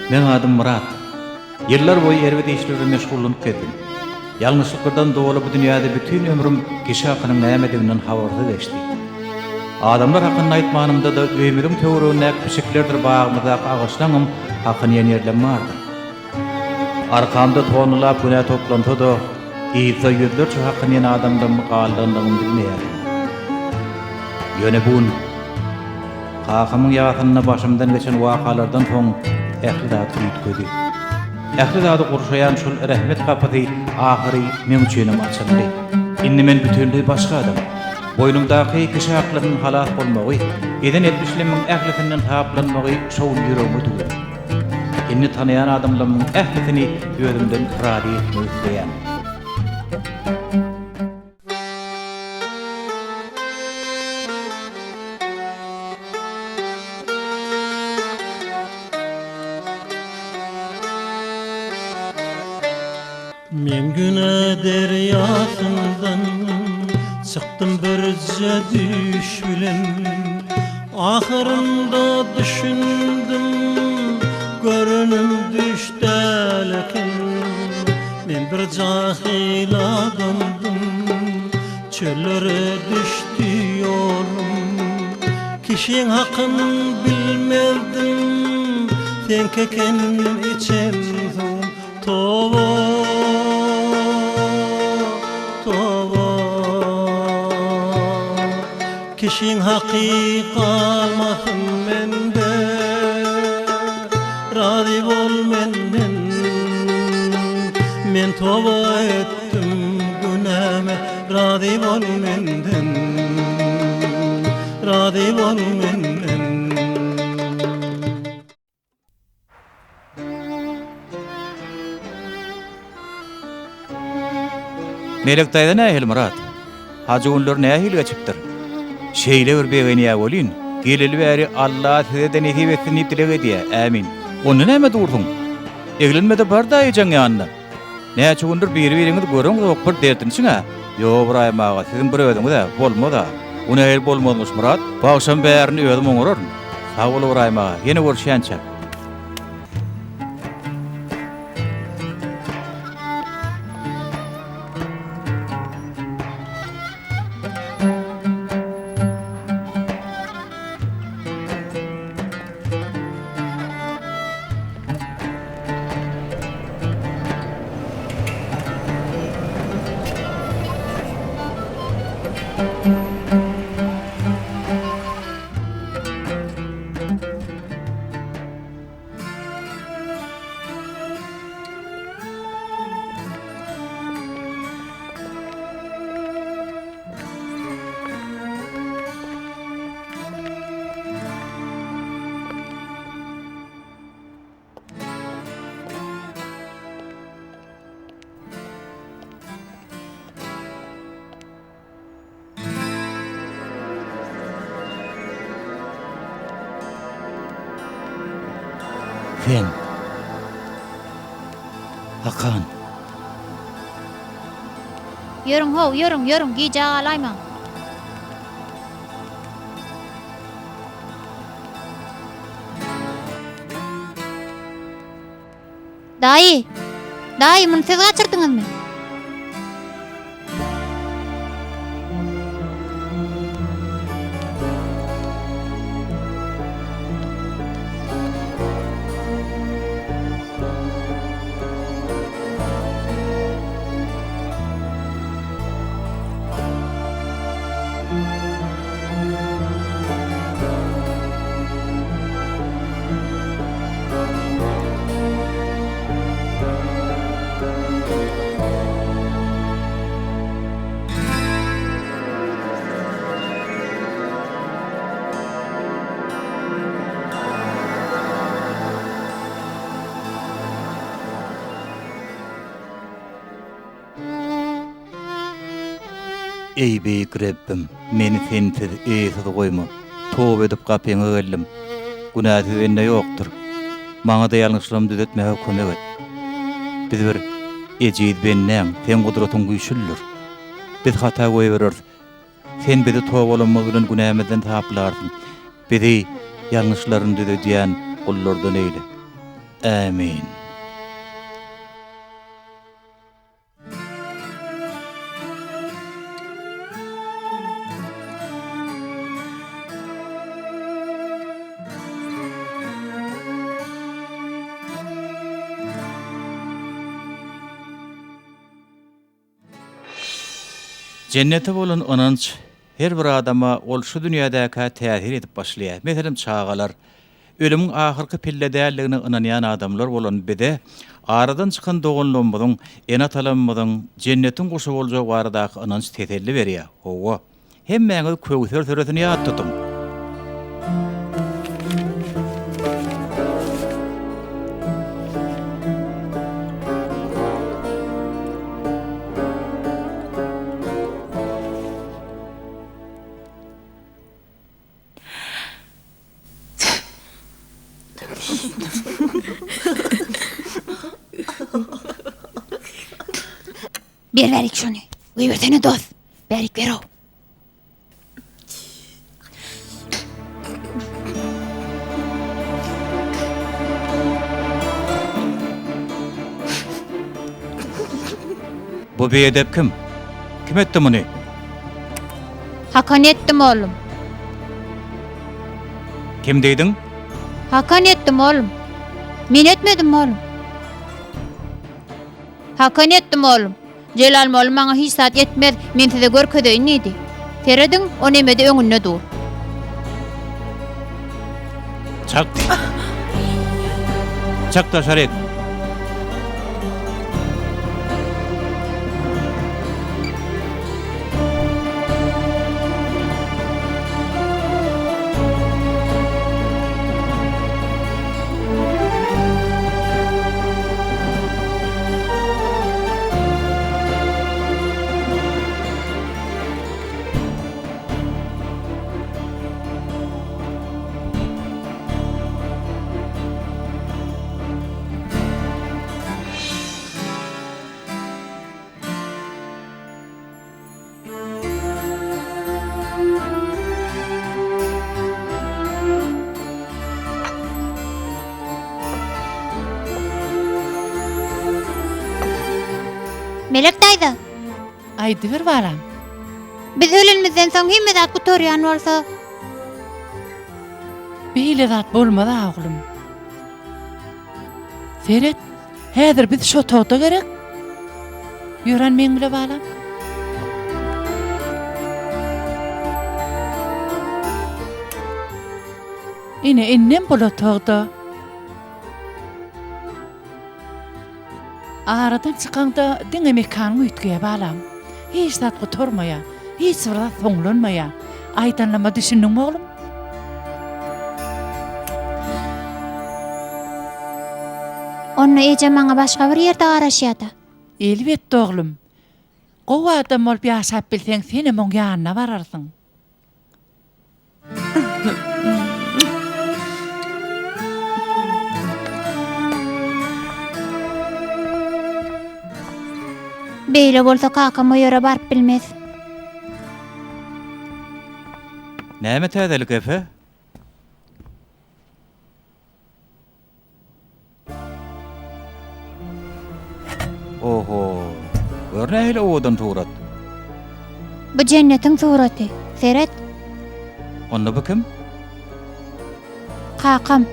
Meň adym Myrat. Ýyllar boýy erbet işler bilen meşgullanyp gezdim. Ýalňyşlyklardan doly bu dünýäde bütin ömrüm kişi hakynyň nämediginden habarsyz geçdi. Adamlar hakynda aýtmanymda-da öýümiziň töweregindäki pişiklerdir bagymyzdaky agaçlaňam hakyny iýen ýerlem bardyr. Arkamda tonnalap günä toplansa-da, yzda ýüzlerçe hakyny iýen adamdan galdandygymy bilmeýärdim. Ýöne bu gün kakamyň ýasynda başymdan geçen wakalardan soň ähli zat üýtgedi. Ähli zady gurşaýan şol rehmet gapysy ahyry meň üçinem açyldy. Indi men bütinleý başga adam. Boýnumdaky kişi haklarynyň halas bolmagy, eden etmişlerimiň ählisinden saplanmagy şo gün ýüregime düwdüm. Indi tanaýan adamlarymyň ählisini özümden razy etmek isleýän. Men güne derýasyndan çykdym birje düýş bilen Ahyrynda düşündim görenim düýş däl eken Men bir jahyl adamdym Çöllere düşdi ýolum Kişiň hakyn bilmezdim Seňki eken içen suwum Toba, toba Kişiň haky galmasyn mende Razy bol menden Men toba etdim günäme Razy bol menden Razy bol menden. Melek daýza nähili Myrat? Hajy günleri nähili geçipdir? Şeýle bir begenýä welin, geleli bäri Alla size-de nesip etsin diýip dileg edýä. Ämin. Onda näme dursuň? Eglenme-de bar-da ejeň ýanyna. Näçe gündür biri-biriňizi göreňzok, bir derdinişiň-ä. Ýok, Ybraýym aga, siziň bir özüňiz-ä, bolmaz-a. O nähili bolmazmyş, Myrat? Bu agşam bärini özüm oňararyn. Sag bol, Ybraýym aga, ýene görüşýänçäk. Sen. Hakan. Ýörüň how, ýörüň, ýörüň, gijä galaýmaň. Daýy! Daýy, muny siz gaçyrdyňyzmy? Eý, beýik Rebbim, meni Sensiz, eýesiz goýma. Toba edip gapyňa geldim. Günäsiz bende ýokdur. Maňa-da ýalňyşlarymy düzetmäge kömek et. Biz bir ejiz bendäň, Seň gudratyň güýçlüdir. Biz hata goýbereris. Sen bizi tobalanmaz bilen günämizden saplarsyň. Bizi ýalňyşlaryny düzedýän gullardan eýle. Ämin. Jennete bolan ynanç her bir adama ol şu dünýädäkä täsir edip başlaýar. Meselem, çagalar. Ölümiň ahyrky pille däldigine ynanýan adamlar bolan bize aradan çykan doganlarymyzyň, ene-atalarymyzyň jennetiň guşy boljagy baradaky ynanç teselli berýär. Hawa, hemmäňiz Köwser süresini ýat tutuň. Ber bärik şony. Goýbersene dost. Bärik ber-ow. Bu biedep kim? Kim etdi muny? Hakan etdim oglum. Kim diýdiň? Hakan etdim oglum. Men etmedim oglum. Hakan etdim oglum. Jelal mollum maňa hiç zat etmez, men size görkezeýin diýdi. Serediň, o nemede öňünde dur. Çak. Çak daşaryk. Melek daýza. Aýdyber balam. Biz ölenimizden soň hemme zat gutarýan bolsa. Beýle zat bolmaz-a oglum. Seret, häzir biz şu otagda gerek? Ýören meň bile balam. Ine, indem bul otagda. Aradan çykaňda diňe mekanyň üýtgeýär balam. Hiç zat gutarmaýar, hiç bir zat soňlanmaýar. Aýdanlaryma düşündiňmi oglum? Onda ejem maňa başga bir ýerde garaşýada. Elbetde oglum. Gowy adam bolup ýaşap bilseň senem oň ýanyna bararsyň. Beýle bolsa kakam o ýere baryp bilmez. Näme täzelik Efe? Oho, gör nähili owadan surat. Bu jennetiň suraty. Seret. Onda bu kim? Kakam.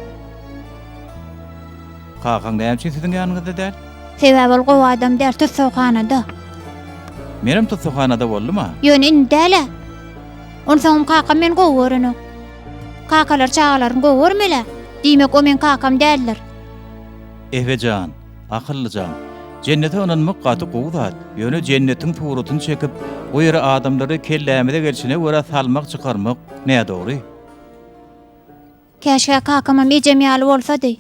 Kakaň näme üçin siziň ýanyňyzda däl? Sebäbi ol gowy adam däl, tussaghanada. Menem tussaghanada boldum-a. Ýöne indi däl-ä. Onsoňam kakam meni gowy görenok. Kakalar çagalaryny gowy görmel-ä. Diýmek, o meň kakam däldir. Efe jan, akyllyjam. Jennete ynanmak gaty gowy zat. Ýöne jennetiň suratyny çekip, o ýere adamlary kellämize gelşine görä salmak çykarmak nädogry. Käşgä kakamam ejem ýaly bolsady.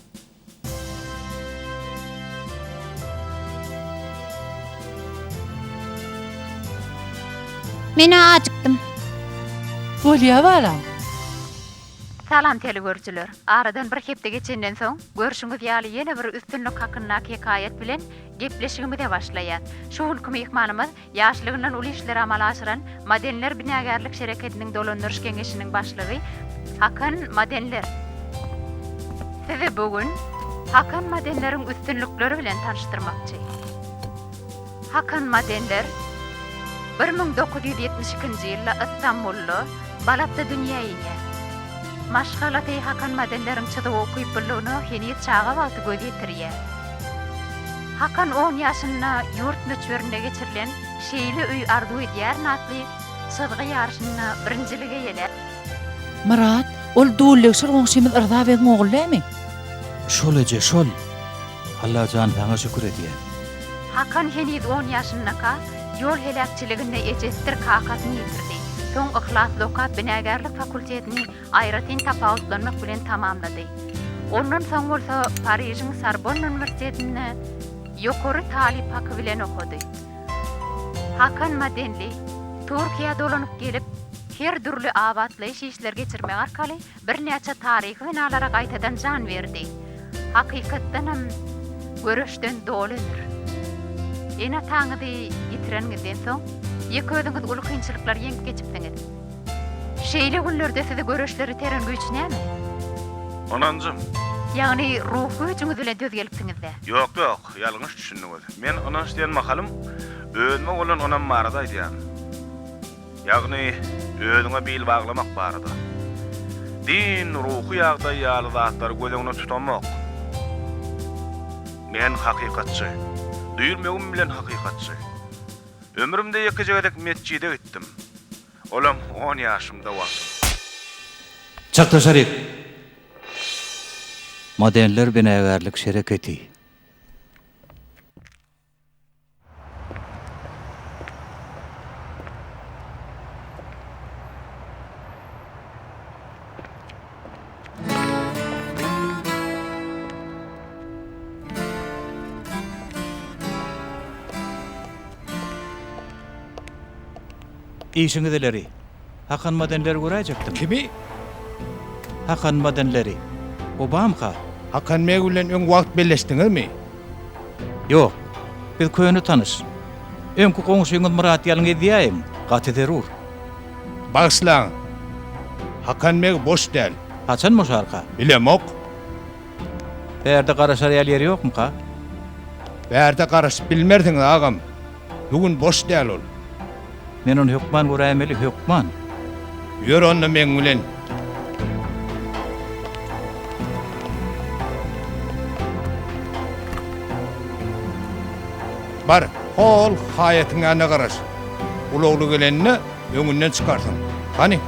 Men-ä ajykdym. Bolýa balam. Salam telegörüjiler! Aradan bir hepde geçenden soň, görşüňiz ýaly ýene bir üstünlik hakyndaky hekaýat bilen gepleşigimize başlaýas. Şu günki myhmanymyz Ýaşlygyndan uly işleri amala aşyran Madenler binagärlik şereketiniň dolandyryş geňeşiniň başlygy Hakan Madenler. Sizi bu gün. Hakan Madenleriň üstünlikleri bilen tanyşdyrmakçy. Hakan Madenler 1972-nji ýylda Ystambulda, Balatda dünýä inýär. Maşgalasy Hakan Madenleriň çyzuwa ukyplylygyna heniz çaga wagty göz ýetirýär. Hakan on ýaşynda ýurt möçberinde geçirilen Şeýle öý arzuw edýärin atly çyzgy ýaryşynda birinjiligi eýeläp, Myrat, ol dullegşir goňşymyz Yrza begiň ogly dämi? Şol eje, şol! Allajan saňa şükür edýän. Hakan heniz on ýaşyndaka ýol heläkçiliginde ejesidir kakasyny ýitirdi. Soň yhlasly okap binagärlik fakultetini aýratyn tapawutlanmak bilen tamamlady. Ondan soň bolsa Parižiň Sorbonne uniwersitetinde ýokary talyp haky bilen okady. Hakan Madenli Türkiýä dolanyp gelip, her dürli abatlaýyş işleri geçirmek arkaly birnäçe taryhy binalara gaýtadan jan berdi. Hakykatdanam göreşden doly ömür. Ene-ataňyzy ýitireniňizden soň, ýeke özüňiz uly kynçylyklary ýeňip geçipsiňiz. Şeýle günlerde sizi göreşlere iteren güýç näme? Ynanjym. Ýagny ruhy güýjüňiz bilen döz gelipsiňiz-dä? Ýok, ýok, ýalňyş düşündiňiz. Men ynanç diýen mahalym özüme bolan ynam barada aýdýaryn. Ýagny, özüňe bil baglamak barada. Din, ruhy ýagdaý ýaly zatlary göz öňüne tutamok. Men hakykatçy. Düýrmegim bilen hakykatçy. Ömrümde ýekeje gezek metjide gitdim. Olam on ýaşymda wagtym. Çyk daşaryk! Modeller binagärlik şereketi. Işiňiz ileri. Hakan Madenleri göräýjekdim. Kimi? Hakan Madenleri. Obamyka? Hakan beg bilen öň wagt belleşdiňizmi? Ýok. Biz köne tanyş. Öňki goňşyňyz Myrat ýalyň edýäýiň. Gaty zerur. Bagyşlaň. Hakan beg boş däl. Haçan boşarka? Bilemok. Bärde garaşar ýaly ýeri ýokmyka? Bärde garaşyp bilmersiňiz agam. Bu gün boş däl ol. Men ony hökman göräýmeli, hökman. Ýör onda meň bilen. Bar, hol haýatyň ýanynda garaş. Ulagly gelende öňünden çykarsyň. Hany.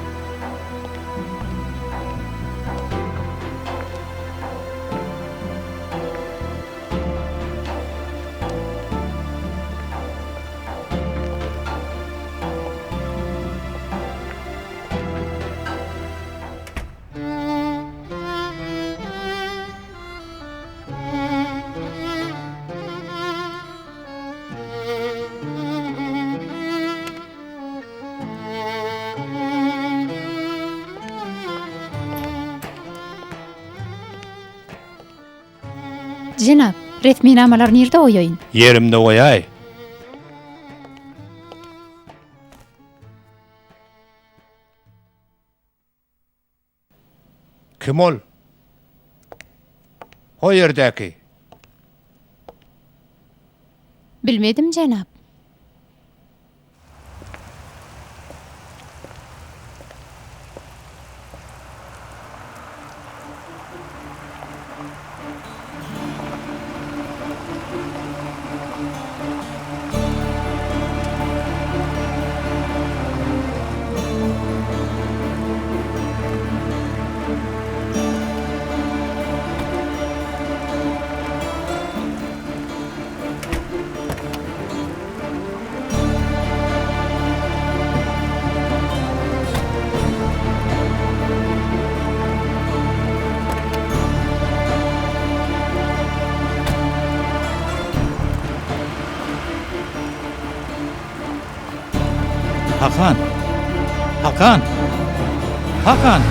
Jenap, resminamalary nirde goýaýyn? Ýerimde goýaý. Kim ol? Ho ýerdäki. Bilmedim, jenap. Hakan! Hakan! Hakan!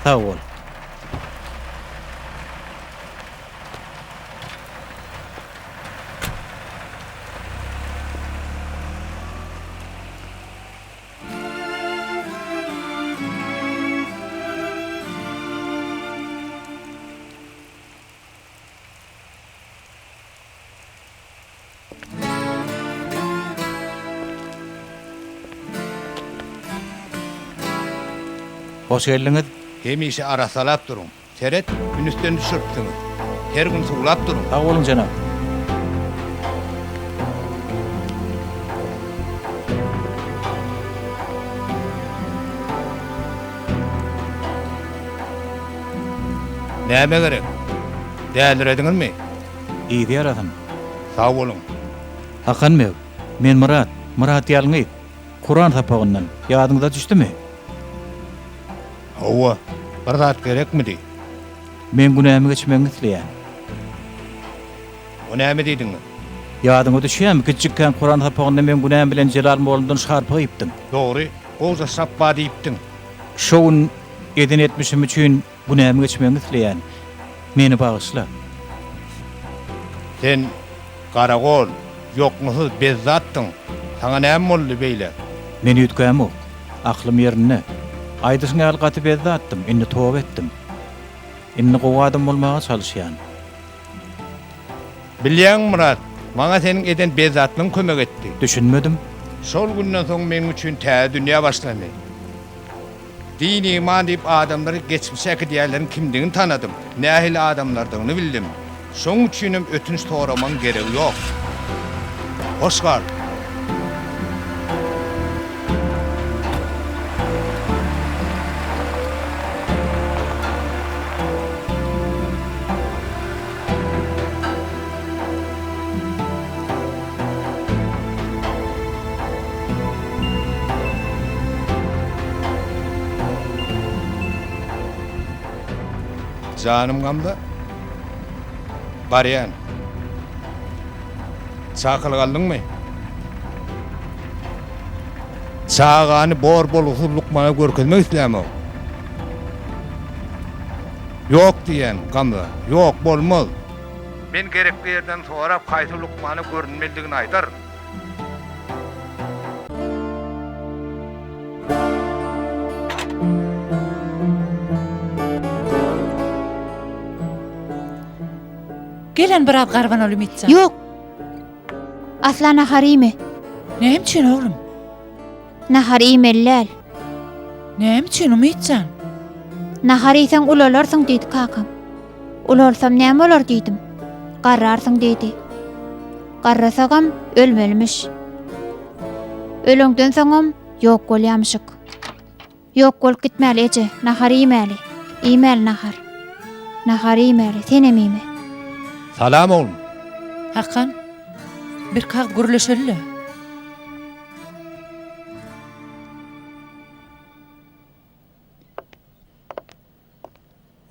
Sag bol. Hoş geldiňiz. Hemişe arassalap duruň. Seret, ünsden düşüripsiňiz. Her gün suwlap duruň. Sag boluň, jenap. Näme gerek? Dälirediňizmi? Yzy ýarasyn. Sag boluň. Hakan beg, men Myrat, Myrat ýalňyz. Kuran sapagyndan. Ýadyňyza düşdümi? Hawa, bir zat gerekmidi? Men günämi geçmegiňi isleýän. O näme diýdiňiz? Ýadyňa düşýärmi, kiçijikkäň Kuran sapagynda meň günäm bilen Jelal mollumdan şarpyk iýipdiň. Dogry, gowja şapba diýipdiň. Şo gün eden etmişim üçin günämi geçmegiňi isleýän. Meni bagyşla. Sen garagol, ýoknasyz bezzatdyň. Saňa näme boldy beýle? Men üýtgämok. Aklym ýerinde. Aýdyşyň ýaly gaty bezzatdym, indi toba etdim. Indi gowy adam bolmaga çalyşýan. Bilýäňmi, Myrat, maňa seniň eden bezzatlygyň kömek etdi. Düşünmedim. Şol günden soň meň üçin täze dünýä başlandy. Din-iman diýip adamlary geçmişe äkidýänleriň kimdigini tanadym, nähili adamlardygyny bildim. Şoň üçinem ötünç soramagyň geregi ýok. Hoş gal! Janym gamda. Barýan. Çakylyk aldyňmy? Çagany bor-bolgusyz lukmana görkezmek islämok. Ýok diýýän, Gamza. Ýok, bolmaz. Men gerekli ýerden sorap, haýsy lukmana görünmelidigini aýdaryn. Gelen biraz garbanaly Ümitjan. Ýok. Asla nahar iýme. Näme üçin oglum? Nahar iýmeli däl. Näme üçin Umytjan? Nahar iýseň ulalarsyň diýdi kakam. Ulalsam näme bolar diýdim. Garrarsyň diýdi. Garrasagam ölmelimiş. Öleňden soňam ýok bolýamyşyk. Ýok bolup gitmäli eje, nahar iýmäli. Iýmäli nahar. Nahar iýmäli, senem iýme. Salam oglum. Hakan, birki agyz gürleşeli-le.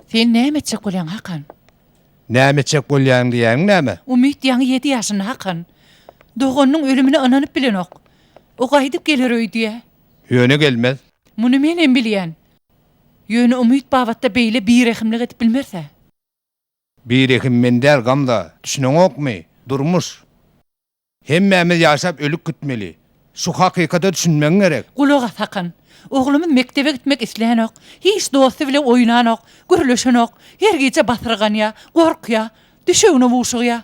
Sen näme etjek bolýaň, Hakan? Näme etjek bolýaň diýýäniň näme? Umyt ýaňy ýedi ýaşynda, Hakan. Doganynyň ölümine ynanyp bilenok. O gaýdyp geler öýdýä. Ýöne gelmez. Muny menem bilýän. Ýöne Umyt babatda beýle birehimlik edip bilmeris-ä. Birehim men däl, Gamza. Düşüneňokmy? Durmuş. Hemmämiz ýaşap ölüp gitmeli. Şu hakykata düşünmegiň gerek. Gulak as Hakan. Oglumyz mekdebe gitmek islänok. Hiç dosty bile oýnanok, gürleşenok. Her gije basyrganýa, gorkýa. Düşegine buşugýa.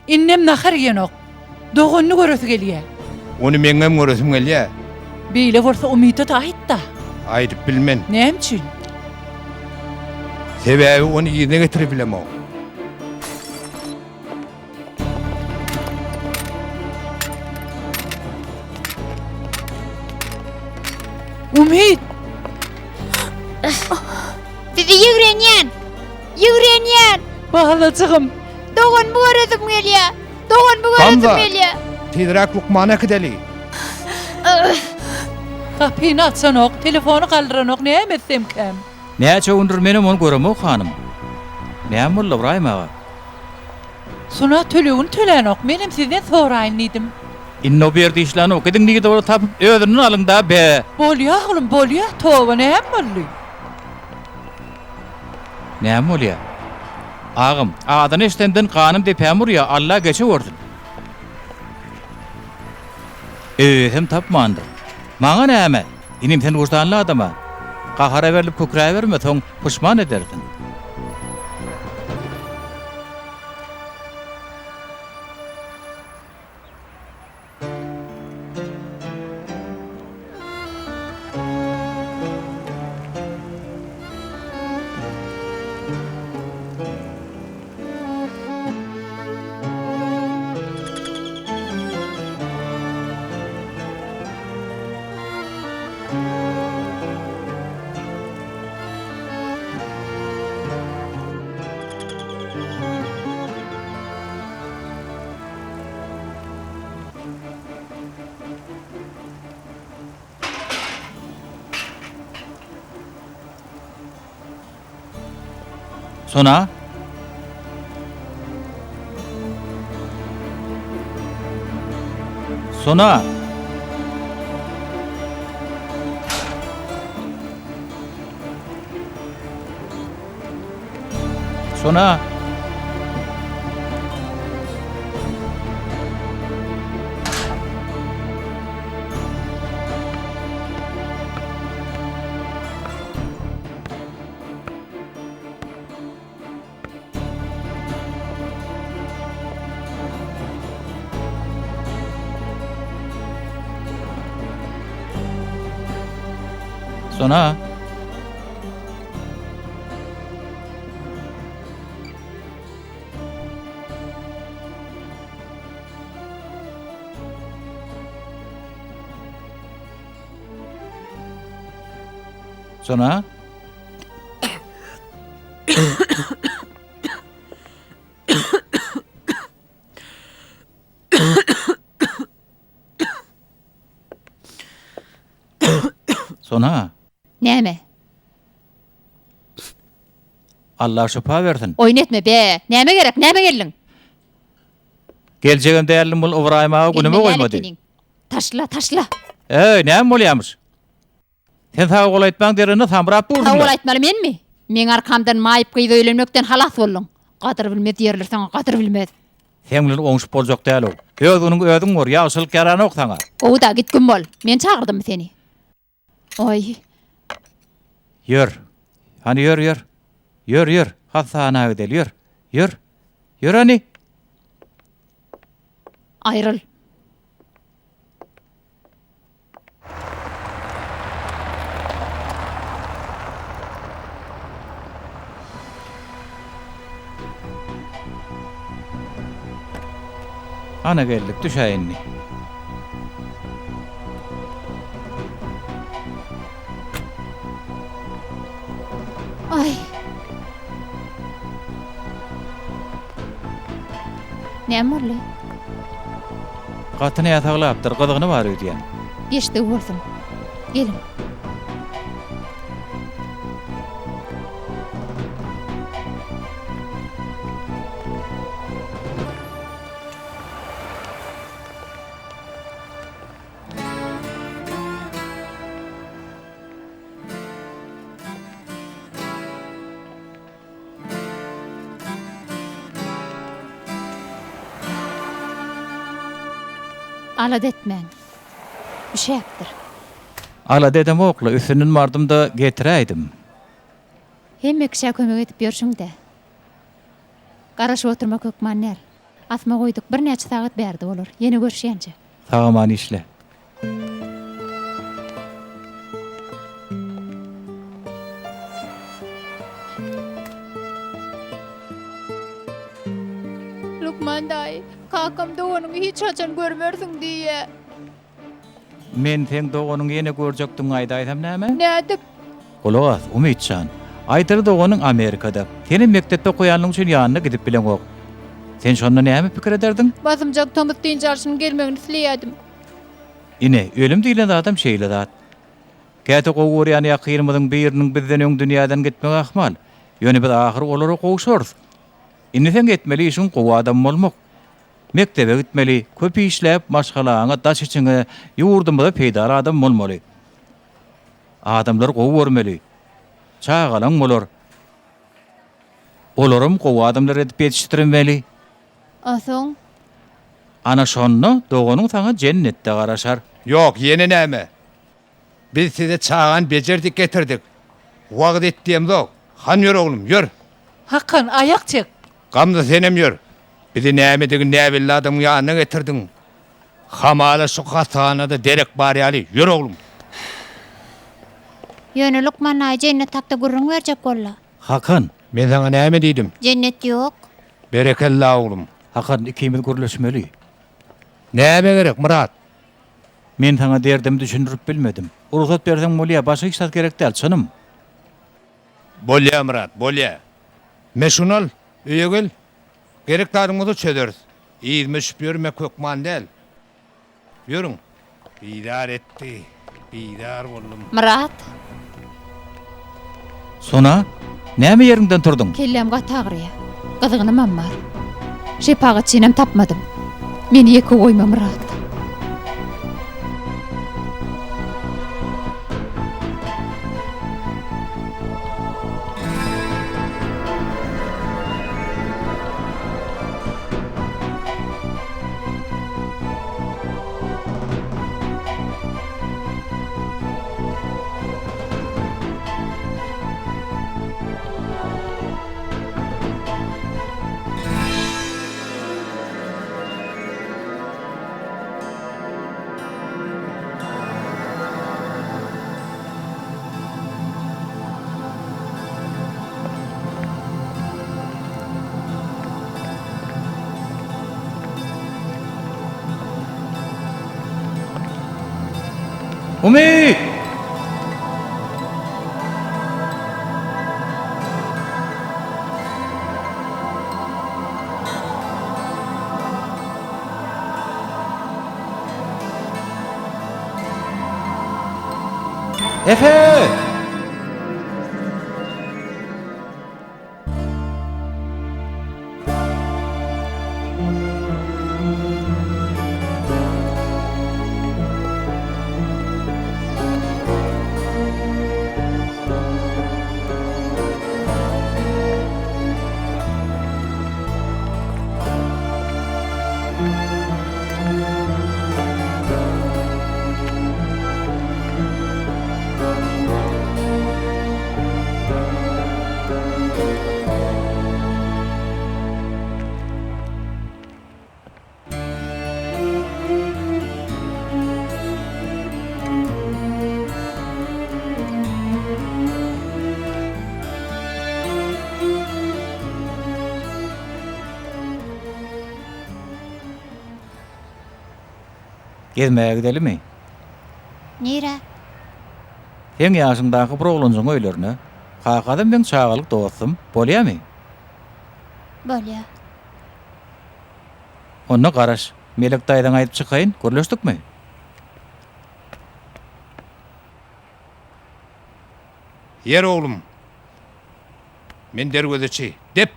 Indem nahar iýenok. Doganyny göresi gelýä. Ony meňem göresim gelýä. Beýle bolsa Umyda-da aýt-da. Aýdyp bilmen. Näme üçin? Sebäbi ony yzyna getirip bilemok. Umyt! Sizi ýigrenýän! Ýigrenýän! Balajygym! Doganymy göresim gelýär! Doganymy göresim Hamza! gelýär! Tizräk lukmana äkideli! Gapyny açanok, telefony galdyranok, näme etsemkäm? Näçe gündür menem ony göremok, hanym. Näme boldy, Ybraýym aga? Suna tölegini tölänok, menem sizden soraýyn diýdim. Indi o bu ýerde işlänok, gidiň nirde bolsa tapyp özünden alyň-da, be! Bolýa oglum, bolýa, toba näme boldy? Näme bolýa? Agam, adyny eşidemden ganym depäme urýa, Alla geçe görsün. Özem tapmandyr. Maňa näme? Inim sen wyždanly adam-a. Gahara berlip kükräberme, soň puşman edersiň. Sona? Sona? Sona? Sona? Sona? Sona. Näme? Allah şypa bersin. Oýun etme be. Näme gerek? Näme geldiň? Geljegem däldim bul Ybraýym aga günüme goýmady. Taşla, taşla. Eý, näme bolýamyş? Sen sag bol aýtmaň deregine samrap dursuň. Sag bol aýtmaly menmi? Meň arkamdan maýyp gyza öýlenmekden halas bolduň. Gadyr bilmez ýerler saňa gadyr bilmez. Seň bilen oňşup boljak däl-ow. Öz günüňi özüň gör, ýagşylyk ýaranok saňa. Gowy-da, git güm bol. Men çagyrdymmy seni? Oý. Ýör. Hany ýör, ýör. Ýör, ýör. Hassahana gideli, ýör. Ýör. Ýör hany. Aýryl. Ana geldik, düşäý indi. Aý. Näme boldy? Gaty näsaglapdyr, gyzgyny bar öýdýän. Geçdigi bolsun. Geliň. Alada etmäň. Üşäpdir. Alada edemok-la, üstünden bardym-da getiräýdim. Hemme kişä kömek edip ýörşüň-dä. Garaşyp oturmak hökman däl. Asma goýduk, birnäçe sagat bärde bolar. Ýene görüşýänçä. Sag-aman işle. Lukman daýy, kakam doganyňy hiç haçan görmersiň diýýä. Men seň doganyňy ýene görjekdigiňi aýdaýsam näme? Nädip? Gulak as, Umytjan. Aýdaly doganyň Amerikada. Senem mekdepde okaýanlygyň üçin ýanyna gidip bileňok. Sen şonda näme pikir ederdiň? Basymjak tomus dynç alşynyň gelmegini isleýärdim. Ine, ölüm diýlen zadam şeýle zat. Käte gowy görýän ýakynymyzyň biriniň bizden öň dünýäden gitmegi ahmal. Ýöne biz ahyr olara gowşarys. Indi seň etmeli işiň gowy adam bolmak. Mekdebe gitmeli, köp işläp, maşgalaňa, daş-içiňe, ýurdumyza peýdaly adam bolmaly. Adamlary gowy görmeli. Çagalaň bolar. Olaram gowy adamlar edip ýetişdirmeli. A soň? Ana şonda doganyň saňa jennetde garaşar. Ýok, ýene näme? Biz size çagany bejerdik getirdik. Wagyz et diýemzok. Han ýör oglum, ýör! Hakan, aýak çek! Gamza senem ýör. Bizi nämedigi näbelli adamyň ýanyna getirdiň. Hamala şu hassahanada derek bar ýaly, ýör oglum! Ýöne lukman daýy jennet hakda gürrüň berjek boldy. Hakan! Men saňa näme diýdim? Jennet ýok. Berekella oglum. Hakan, ikimiz gürleşmeli. Näme gerek, Myrat? Men saňa derdimi düşündirip bilmedim. Rugsat berseň bolýa, başga hiç zat gerek däl, çynym. Bolýa, Myrat, bolýa. Me şuny al, öýe gel. Gerek zadyň bolsa çözeris. Yzyma düşüp ýörmek hökman däl. Ýörüň. Bizar etdi. Bizar boldum. Myrat. Sona, näme ýeriňden turduň? Kelläm gaty agyrýar. Gyzgynymam bar. Şepagatçynam tapmadym. Meni ýeke goýma, Myrat. Umyt! Efe! Gezmäge gidelimi? Nirä? Seň ýaşyňdaky bir oglanjygyň öýlerine. Kakasam meň çagalyk dostum. Bolýamy? Bolýa. Onda garaş. Melek daýzaňa aýdyp çykaýyn. Gürleşdikmi? Ýer oglum. Men derwezeçi. Dep!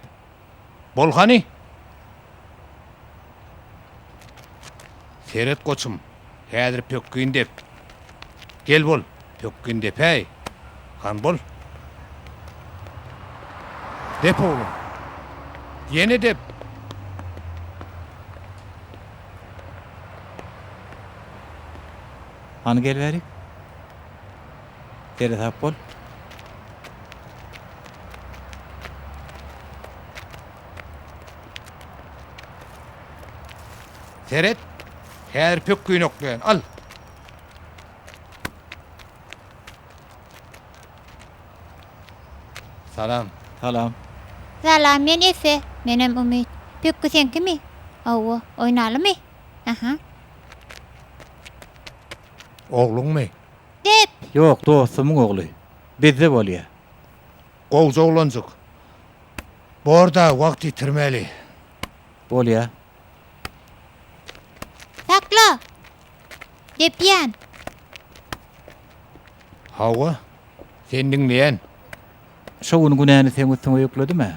Bol hany! Seret goçum, häzir pökgin dep. Gel bol, pökgin depäý. Han bol. Dep oglum. Ýene dep. Hany gel bärik. Seresap bol. Seret, häzir pökgini oklaýan, al! Salam. Salam. Salam, men Efe. Menem Umyt. Pökgi seňkimi? Hawa. Oýnalymy? Aha. Ogluňmy? Dep! Ýok, dostumyň ogly. Bizde bolýa. Gowja oglanjyk. Bor-da, wagt ýitirmäli. Bolýa. Sakla! Depýän. Hawa, seni diňleýän. Şo gün günäni seň üstüňe ýükledim-ä.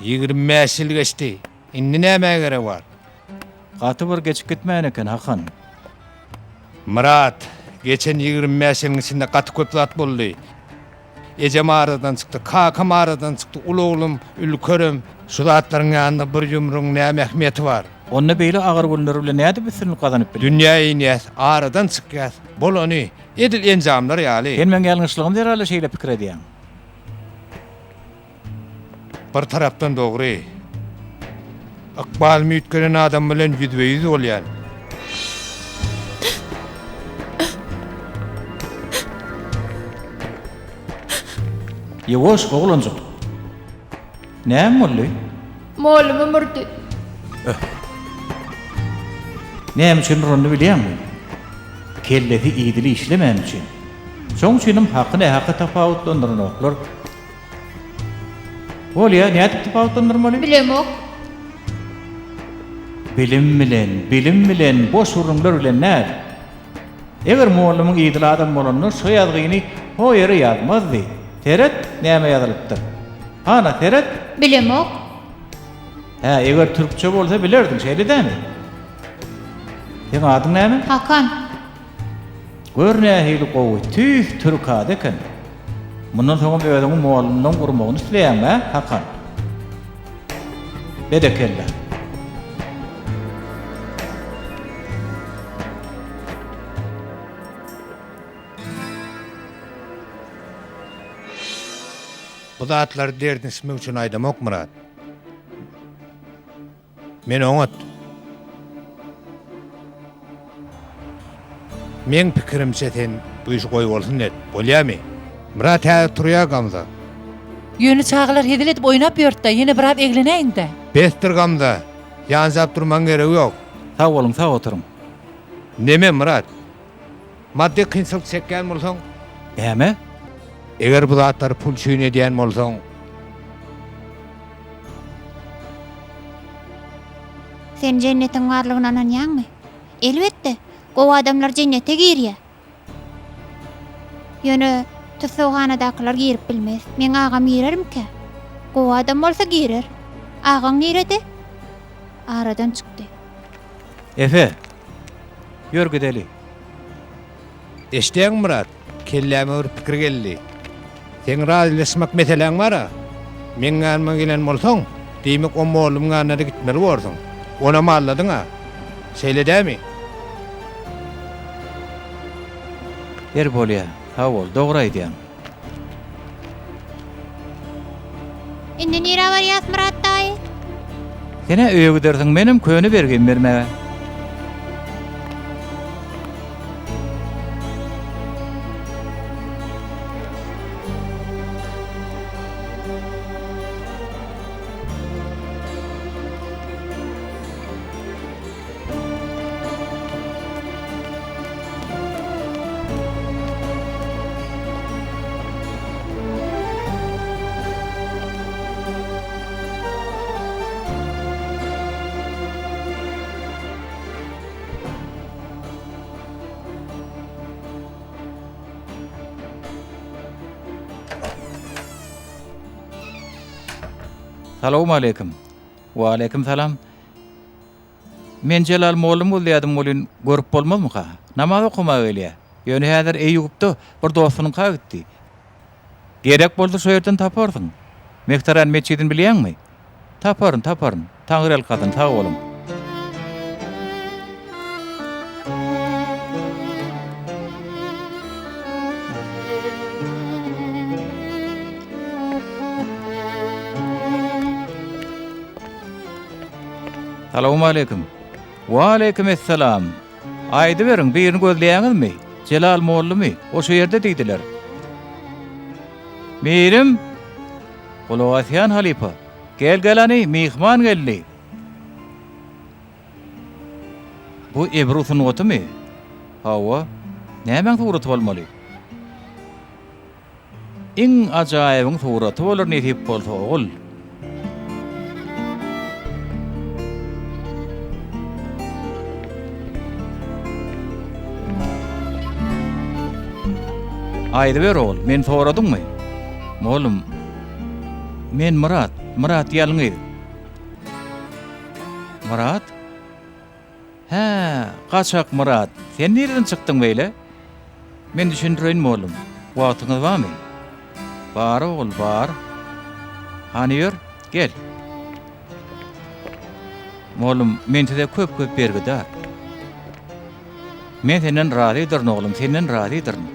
25 ýyl geçdi. Indi nämä geregi bar? Gaty bir geçip gitmän eken, Hakan. Myrat, geçen 25 ýylyň içinde gaty köp zat boldy. Ejem aradan çykdy, kakam aradan çykdy, uly oglum Ülkerem. Şu zatlaryň ýanynda bir ýumrugyň näme ähmiýeti bar? Onda beýle agyr günler bilen nädip üstünlik gazanyp bildiň? Dünýä inýäs, aradan çykýas. Bolany, edil enjamlar ýaly. Sen meň ýalňyşlygym zerarly şeýle pikir edýäň. Bir tarapdan dogry. Ykbalymy üýtgeden adam bilen ýüzbe-ýüz bolýan. Ýuwaş, oglanjyk. Näme boldy? Mugallymym urdy. Öh. Näme üçin uranyny bilýäňmi? Kellesi idili işlemäni üçin. Şoň üçinem haky nähaky tapawutlandyranoklar. Bolýa, nädip tapawutlandyrmaly? Bilemok. Bilim bilen, bilim bilen, boş gürrüňler bilen däl. Eger mugallymyň idili adam bolanda şo ýazgyny ho ýere ýazmazdy. Seret, näme ýazylypdyr. Hana, seret! Bilemok. Hä, eger türkçe bolsa bilerdiň, şeýle dämi? Seň adyň näme? Hakan. Gör nähili gowy, tüýs türk ady eken. Mundan soňam özüňi mollumdan urmagyny isleýäňmi, hä, Hakan? Berekella. Bu zatlary derdinişmek üçin aýdamok, Myrat. Men oňat. Meň pikirimçe sen bu işi goýbolsun et. Bolýamy? Myrat häzir turýar Gamza. Ýöne çagalar hezil edip oýnap ýörtdä, ýene biraz eglenäýiň-dä. Besdir Gamza. Ýanjap durmagyň geregi ýok. Sag boluň, sag oturyň. Neme Myrat? Maddy kynçylyk çekýän bolsaň. Näme? Eger bu zatlary pul üçin edýän bolsaň. Sen jennetiň barlygyna ynanýaňmy? Elbetde, gowy adamlar jennete girýär. Ýöne tussaghanadakylar girip bilmez. Meň agam girermikä? Gowy adam bolsa girer. Agaň nirede? Aradan çykdy. Efe, ýör gideli. Eşidýäňmi Myrat? Kelläme bir pikir geldi. Seň razylaşmak meseläň bar-a. Meň ýanyma gelen bolsaň, diýmek o mollumyň ýanyna-da gitmeli borsuň. Onam aldadyň-a. Şeýle dämi? Ber bolýa. Sag bol, dogry aýdýaň. Indi nirä barýas Myrat daýy? Sen-ä öýe gidersiň, menem köne bergimi bermäge. Salowmaleýkim. Waleýkim salam. Men Jelal mollum gözleýärdim welin, görüp bolmazmyka? Namaz okamaga gelýär. Ýöne häzir Eýýupda bir dostunyňka gitdi. Gerek bolsa şo ýerden taparsyň. Mehtaran metjidini bilýäňmi? Taparyn, taparyn. Taňryýalkasyn, sag boluň. Salowmaleýkim. Waleýkim essalam. Aýdyberiň, birini gözleýäňizmi? Jelal mollumy? O şu ýerde diýdiler. Mirim! Gulak asýan halypa. Gel, gel hany, myhman geldi. Bu ebru sungatymy? Hawa. Nämäň suraty bolmaly? Iň ajaýybyň suraty bolar nesip bolsa ogul. Aýdyber ogul, meni soradyňmy? Mollum, men Myrat, Myrat ýalňyz. Myrat? Hä, gaçak Myrat, sen nireden çykdyň beýle? Men düşündireýin mollum. Wagtyňyz barmy? Bar ogul, bar. Hany ýör, gel. Mollum, men size köp-köp bergidar. Men senden razydyryn, oglum, senden razydyryn.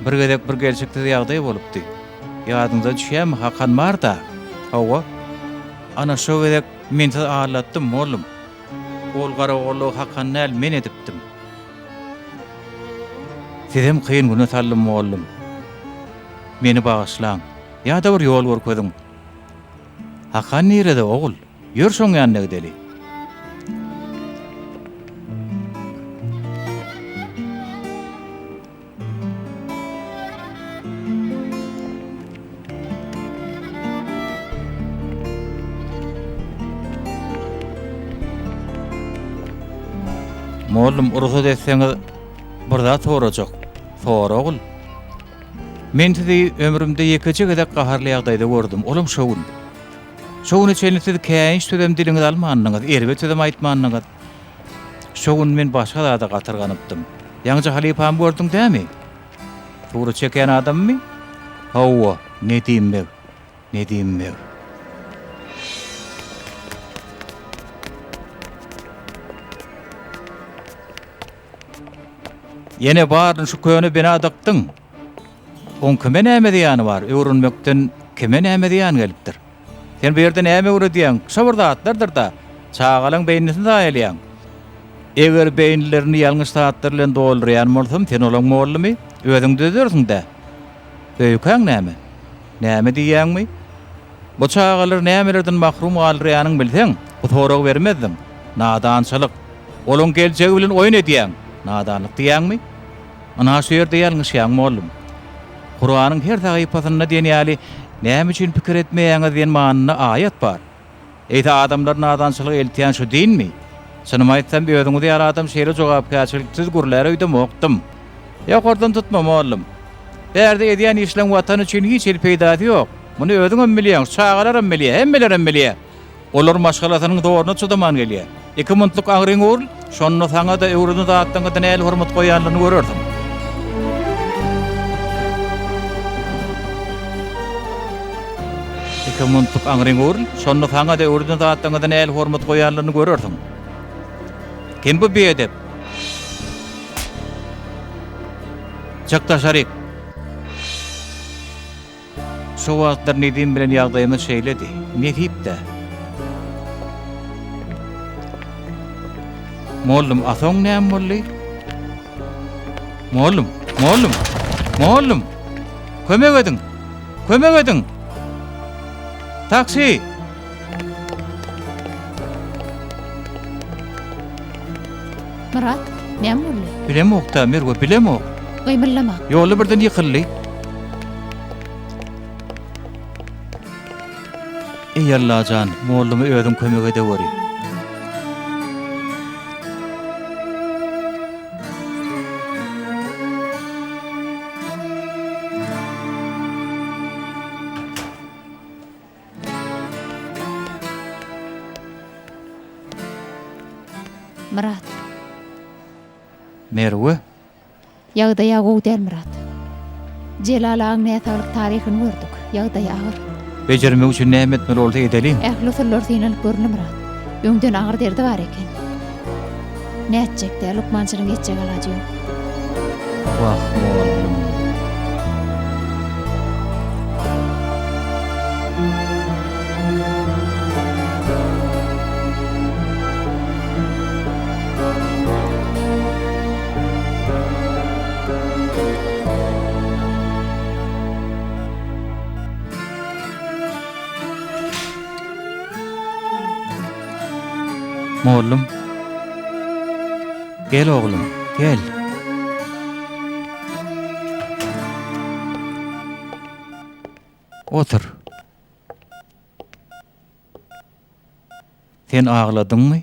Bir gezek bir gelşiksiz ýagdaý bolupdy. Ýadyňyza düşýärmi, Hakan bar-da? Hawa. Ana, şo gezek men sizi aldatdym, mollum. Ol garagollugy Hakan däl, men edipdim. Sizem kyn güne saldym, mollum. Meni bagyşlaň. Ýa-da bir ýol görkeziň. Hakan nirede, ogul? Ýör şoň ýanyna gideli. Mollum, rugsat etseňiz, bir zat sorajak. Sora, ogul. Men sizi ömrümde ýekeje gezek gaharly ýagdaýda gördüm, olam şo gün. Şo güne çenli siz käýinç sözem diliňize almandyňyz, erbet sözem aýtmandyňyz. Şo gün men başga zada gatyrganypdym. Ýaňyja halypamy gördüň dämi? Surat çekýän adammy? Hawa, Nedim beg, Nedim beg. Ýene baryny şu köne bina dykdyň. Oň kime näme zyýany bar, öwrenmekden kime näme zyýan gelipdir? Sen bu ýerde näme öwredýäň, şo bir zatlardyr-da, çagalaň beýnisini zaýalaýaň. Eger beýnilerini ýalňyş zatlar bilen doldurýan bolsam, sen olaň mollumy, özüň düzedersiň-dä. Öýkäň näme? Näme diýýäňmi? Bu çagalary nämelerden mahrum galdyrýanyňy bilseň, bu soragy bermezdiň. Nadançylyk. Olaň geljegi bilen oýun edýäň. Nadanlyk diýýäňmi? Ynha şu ýerde ýalňyşýaň, mollum. Kuranyň her sahypasynda diýen ýaly Näme üçin pikir etmeýäňiz diýen manyda aýat bar. Eýse adamlary nadançylyga eltýän şu dinmi? Çynymy aýtsam, özüňiz ýaly adam şeýle jogapkärçiliksiz gürlär öýdemokdym. Ýokardan tutma, mollum. Bärde edýän işleň Watan üçin hiç hili peýdasy ýok. Muny özüňem bilýäň, şu çagalaram bilýär, hemmelerem bilýär. Olar maşgalasynyň zoruna çydaman gelýär. Iki muntlyk aňryňy urul, şonda saňa-da öwreden zatlaryňa-da nähili hormat goýanlaryny görersiň. Iki muntlyk aňryňy urul, şonda saňa-da öwreden zatlaryňa-da nähili hormat goýanlaryny görersiň. Kim bu biedep? Çyk daşaryk! Şo wagtlar Nedim bilen ýagdaýymyz şeýledi. Nesip-dä. Mollum, a soň näme boldy? Mollum, mollum, mollum! Kömek ediň! Kömek ediň! Taksi! Myrat, näme boldy? Bilemok-da, Merwe, bilemok. Gymyldama. Ýolda birden ýykyldy. Eý Allajan, molluma özüň kömek edeweri. Myrat. Merwe. Ýagdaýa gowy däl Myrat. Jelal agaň näsaglyk taryhyny gördük. Ýagdaýy agyr. Bejermek üçin näme etmeli bolsa edeliň. Ähli usullar synalyp görüldi Myrat. Öňden agyr derdi bar eken. Nätjek-dä, lukmançylygyň etjek alajy ýok. Wah, mugallym. Mollum. Gel oglum, gel. Otur. Sen agladyňmy?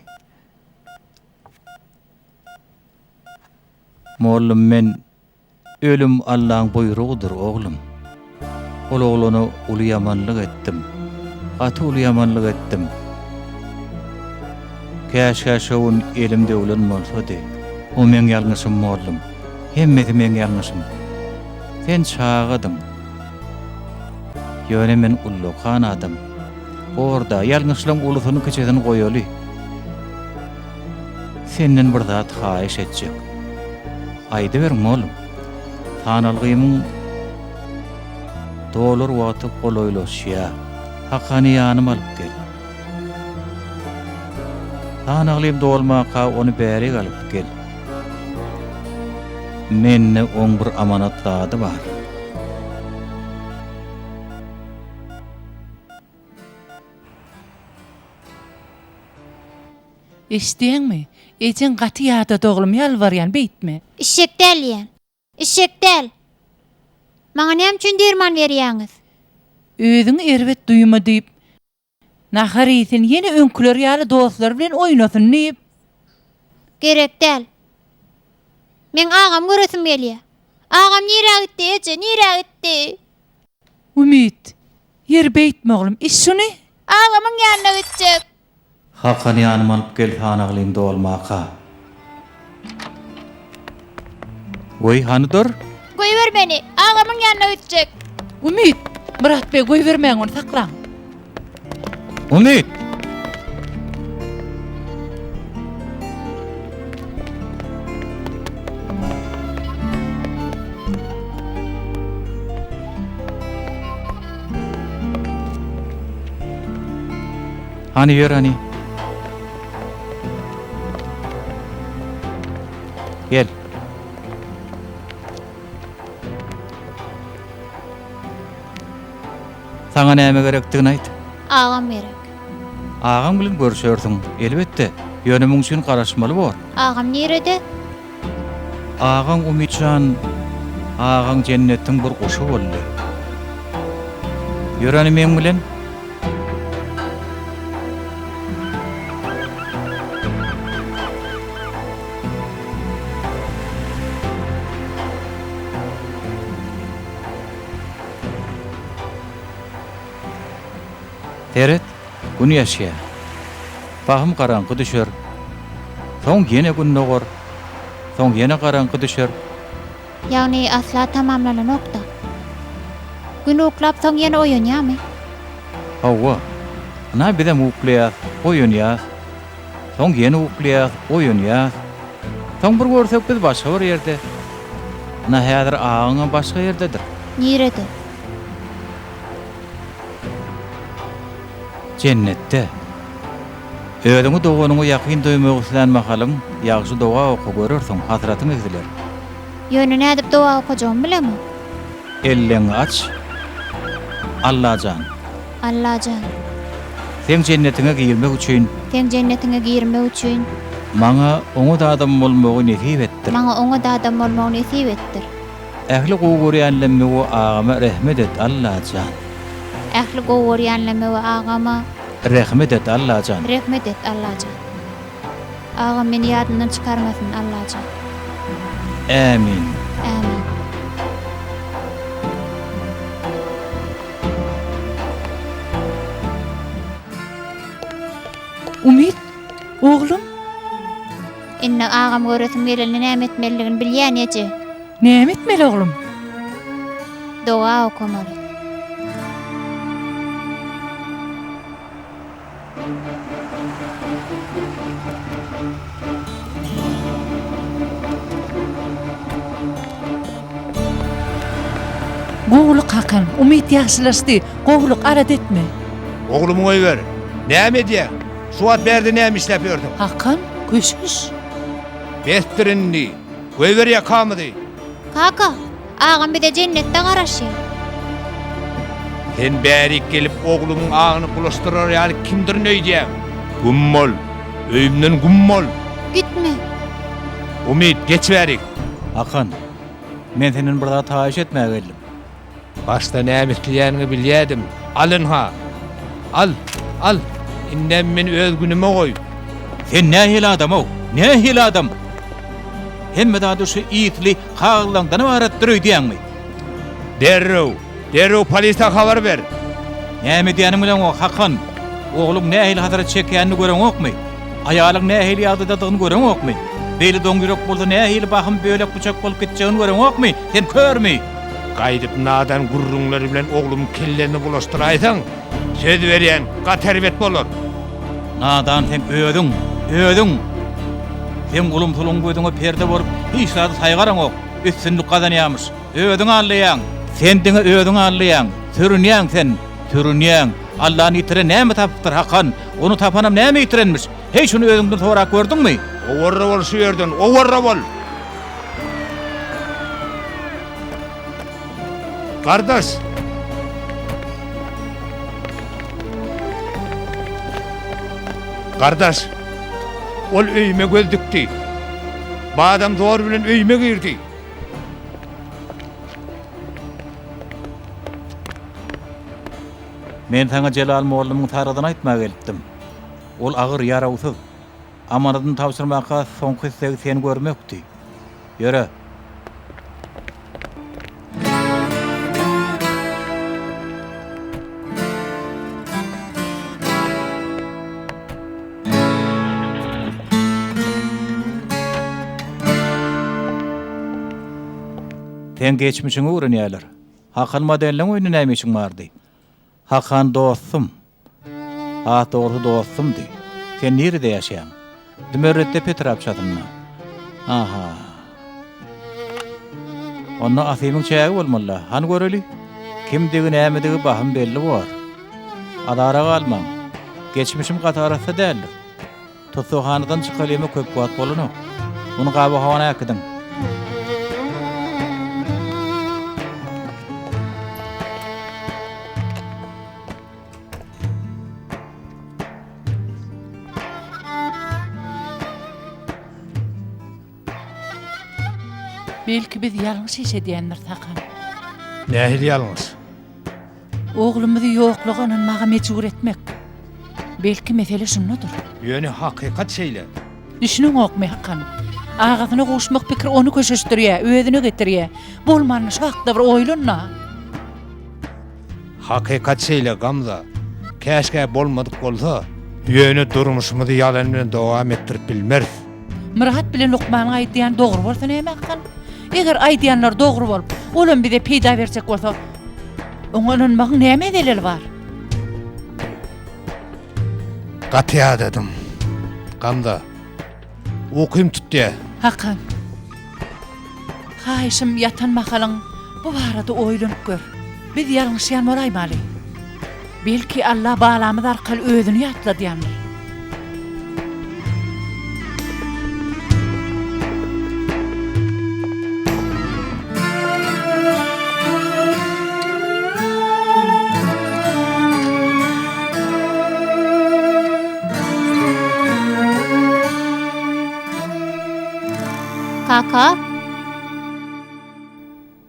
Mollum men Ölüm Allaň buýrugydyr, oglum. Ol oglana uly ýamanlyk etdim. Gaty uly ýamanlyk etdim. Käşgä şo gün elim döwlen bolsady. O meň ýalňyşym, mollum. Hemmesi meň ýalňyşym. Sen çagadyň. Ýöne men ullakan adam. Borda, ýalňyşlygyň ulusyny-kiçisini goýaly. Senden bir zat haýyş etjek. Aýdyber, mollum. Sanalgymyň dolar wagty golaýlaşýa. Hakany ýanyma alyp gel. Sanaglym dolmaka ony bärik alyp gel. Mende oň bir amanat zady bar. Eşidýäňmi? Ejeň gaty ýadady oglum, ýalbarýan, beýtme. Işjek däl diýýän. Işjek däl. Maňa näme üçin derman berýäňiz? Özüňi erbet duýma diýip. Nahar iýsin, ýene öňküleri ýaly dostlary bilen oýnasyn diýip. Gerek däl. Meň agamy göresim gelýär. Agam nirä gitdi, eje, nirä gitdi? Umyt, ýeri beýtme oglum, iç şuny. Agamyň ýanyna gitjek. Hakany ýanyma alyp gel sanaglym dolmaka. Weý hany dur. Goýber meni, agamyň ýanyna gitjek. Umyt! Myrat beg goýbermäň ony saklaň. Umyt! Hany ýör hany. Gel. Saňa näme gerekdigini aýt. Agam gerek. Agaň bilen görüşersiň, elbetde. Ýöne muň üçin garaşmaly bor. Agam nirede? Agaň Umytjan, agaň jennetiň bir guşy boldy. Ýör hany meň bilen. Seret, Gün ýaşýar. Bahym garaňky düşer. Soň ýene Gün dogar. Soň ýene garaňky düşer. Ýagny asla tamamlananok-da. Gün uklap soň ýene oýanýarmy? Hawa. Ynha bizem uklaýas, oýanýas. Soň ýene uklaýas, oýanýas. Soň bir görsek biz başga bir ýerde. Ynha häzir agaňam başga ýerdedir. Nirede? Jennetde. Özüňi doganyňa ýakyn duýmak islän mahalyň, ýagşy doga oka, görersiň, hasratyň egsiler. Ýöne nädip doga okajagymy bilemok. Elleňi aç. Allajan. Allajan. Seň jennetiňe girmek üçin. Seň jennetiňe girmek üçin. Maňa oňat adam bolmagy nesip etdir. Maňa oňat adam bolmagy nesip etdir. Ähli gowy görýänlemme we agama rehmet et Allajan. Ähli gowy görýänlemme we agama. Rehmet et Allajan. Rehmet et Allajan. Agam meni ýadyndan çykarmasyn Allajan. Ämin. Ämin. Umyt, oglum. Indi agam göresim gelende näme etmelidigini bilýän eje. Näme etmeli oglum? Doga okamaly. Gowulyk Hakan, umyt ýagşylaşdy. Gowulyk, alada etme. Oglumy goýber. Näme edýäň? Şu wagt bärde näme işläp ýörsüň? Hakan, köşeş. Besdir indi. Goýber ýakamyzy. Kaka, agam bize jennetde garaşýar. Sen bärik gelip oglumyň aňyny bulaşdyrar ýaly kimdirin öýdýäň? Güm bol! Öýümden güm bol! Gitme! Umyt, geç bärik! Hakan, men senden bir zat haýyş etmäge geldim. Başda näme isleýäniňi bilýädim. Al ynha! Al! Al! Indem meni öz günüme goý! Sen nähili adam-ow? Nähili adam? Hemme zady şu ysly kagyzlaňdan ybaratdyr öýdýäňmi? Derrew! Derrew polisiýa habar ber! Näme edýäniňi bileňok, Hakan! Ogluň nähili hasrat çekýänini göreňokmy? Aýalyň nähili ýagdaýdadygyny göreňokmy? Beýle doňýürek bolsa nähili bahym bölek-büçek bolup gitjegini göreňokmy? Sen körmi? Gaýdyp nadan gürrüňler bilen oglumyň kellesini bulaşdyraýsaň, söz berýän, gaty erbet bolar. Nadan seň özüň, özüň! Seň gulum-suluň gözüňe perde bolup, hiç zady saýgaraňok, üstünlik gazanýamyş. Özüňi aldaýaň! Sen diňe özüňi aldaýaň! Sürünýäň sen, sürünýäň! Allany ýitiren näme tapypdyr, Hakan? Ony tapanam näme ýitirenmiş? Heý, şuny özüňden sorap gördüňmi? Owarra bol şu ýerden, owarra bol! Gardaş! Gardaş! Ol öýüme göz dikdi. Badam zor bilen öýüme girdi. Men saňa Jelal mollumyň sargydyny aýtmaga gelipdim. Ol agyr ýarawsyz. Amanadyny tabşyrmaka soňky islegi seni görmekdi. Ýöre. Seň geçmişiňi öwrenýärler. Hakan modelleň öýünde näme işiň bardy? Hakan dostum. Has dogrusy dostumdy. Sen nirede ýaşaýaň? Zümerretdepe etrapçasynda. Aha. Onda Asymyň çägi bolmaly-da. Hany göreli? Kimdigi, nämedigi bahym belli bor. Azara galmaň. Geçmişim gaty arassa däldir. Tussaghanadan çykalyma köp wagt bolanok. Muny gabawhana äkidiň. Belki biz ýalňyş iş edýändiris Hakan. Nähili ýalňyş? Oglumyzy ýokluga ynanmaga mejbur etmek. Belki mesele şundadyr. Ýöne hakykat şeýle. Düşüneňokmy Hakan? Agasyna gowuşmak pikiri ony köşeşdirýär, özüne getirýär. Bolmanda şu hakda bir oýlan-da. Hakykat şeýle Gamza. Käşgä bolmadyk bolsa. Ýöne durmuşymyzy ýalan bilen dowam etdirip bilmeris. Myrat bilen Lukmanyň aýdýany dogry bolsa näme Hakan? Eger aýdýanlary dogry bolup, olam bize peýda berjek bolsa, oňa ynanmagyň näme zeleli bar? Gaty ýadadym. Gamza. Ukym tutýa. Hakan. Haýyşym ýatan mahalyň bu barada oýlanyp gör. Biz ýalňyşýan bolaýmaly. Belki Alla balamyz arkaly özüni ýatladýandyr. Kaka?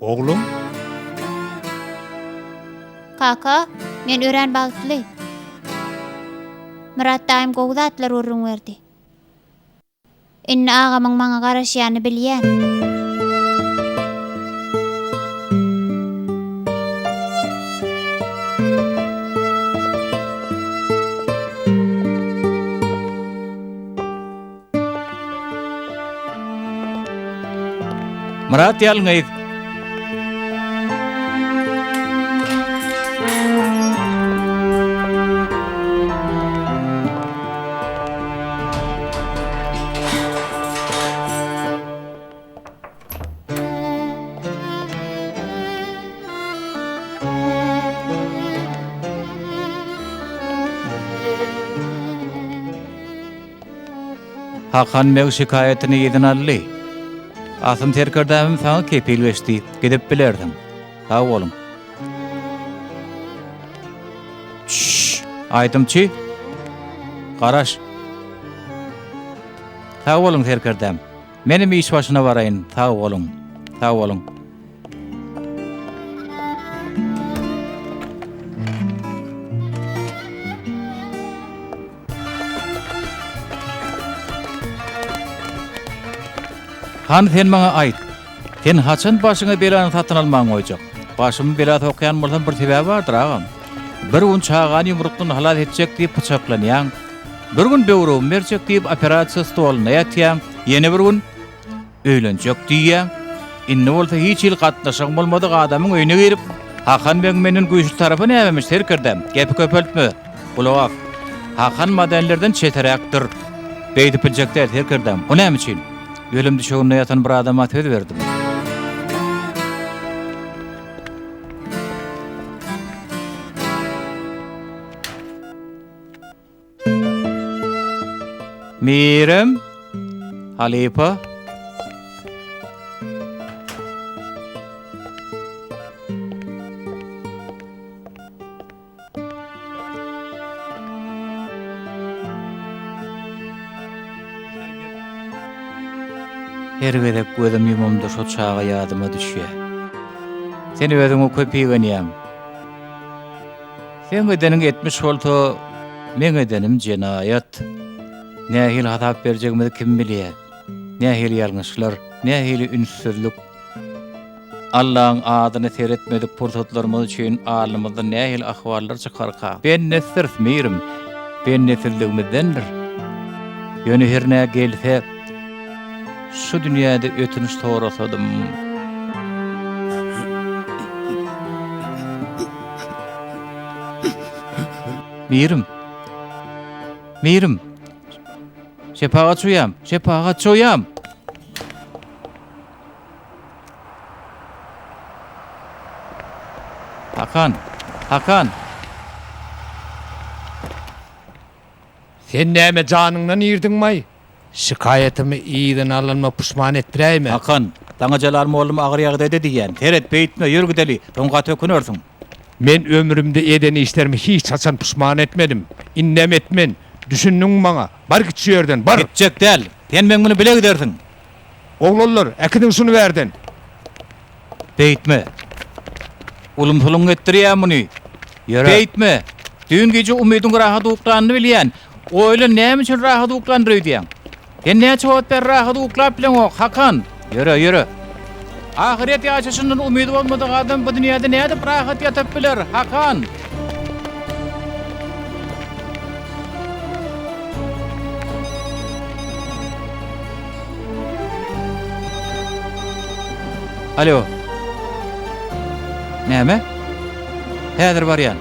Oglum? Kaka, men örän bagtly. Myrat daýym gowy zatlar gürrüň berdi. Indi agamyň maňa garaşýanyny bilýän. Myrat ýalňyz. Hakan beg şikaýatyny yzyna aldy. Asym serkerdämim saňa kepil geçdi, gidip bilersiň. Sag boluň. Çşş! Aýdymçy! Garaş! Sag boluň, serkerdäm. Menem iş başyna baraýyn. Sag boluň. Sag boluň. Hany sen maňa aýt. Sen haçan başyňa belany satyn alman goýjak? Başymy bela sokýan bolsam bir sebäbi bardyr agam. Bir gün çagany ýumrukdan halas etjek diýip pyçaklanýaň. Bir gün böwregimi berjek diýip operasiýa stolunda ýatýaň. Ýene bir gün öýlenjek diýýäň. Indi bolsa hiç hili gatnaşygyň bolmadyk adamyň öýüne girip, Hakan begiň menden güýçli tarapy nämemiş, serkerdäm? Gepi köpeltme. Gulak as. Hakan modellerden çeteräkdir. Beýdip biljek däl, serkerdäm. O näme üçin? Ölüm düşeginde ýatan bir adama söz berdim. Mirem, halypa. Her gezek gözüm ýumamda şo çaga ýadyma düşýär. Sen özüňe köp igenýäň. Seň edeniň etmiş bolsa, meň edenim jenaýat. Nähili hasap berjegimizi kim bilýär? Nähili ýalňyşlar, nähili ünssüzlik. Allaň adyna seretmedik pursatlarymyz üçin alnymyzdan nähili ahwallar çykarka? Bendesidiris, mirim, bendesizligimizdendir. Ýöne hernä gelse, şu dünýäde ötünç sorasadym. Mirim! Mirim! Şepagat uýam! Şepagatçy uýam! Hakan! Hakan! Sen näme janyňdan irdiňmaý? Şikaýatymy yzyna alanyma puşman etdiräýme. Hakan, saňa Jelal mollum agyr ýagdaýda diýýän. Seret, beýtme, ýör gideli, soň gaty ökünersiň. Men ömrümde eden işlerimi hiç haçan puşman etmedim. Indem etmen. Düşündiňmi maňa? Bar git şu ýerden, bar! Gitjek däl. Sen meň bilen bile gidersiň. Oglanlar, äkidiň şuny bärden! Beýtme. Ulumsylygyň etdirýär muny. Ýöre. Beýtme. Düýn gije Umydyň rahat uklanyny bilýän. Oýlan näme üçin rahat uklandyr öýdýäň? Sen näçe wagt bäri rahat uklap bileňok, Hakan? Ýöre, ýöre. Ahyret ýaşaşyndan umydy bolmadyk adam bu dünýäde nädip rahat ýatyp biler, Hakan? Alo. Näme? Häzir barýan.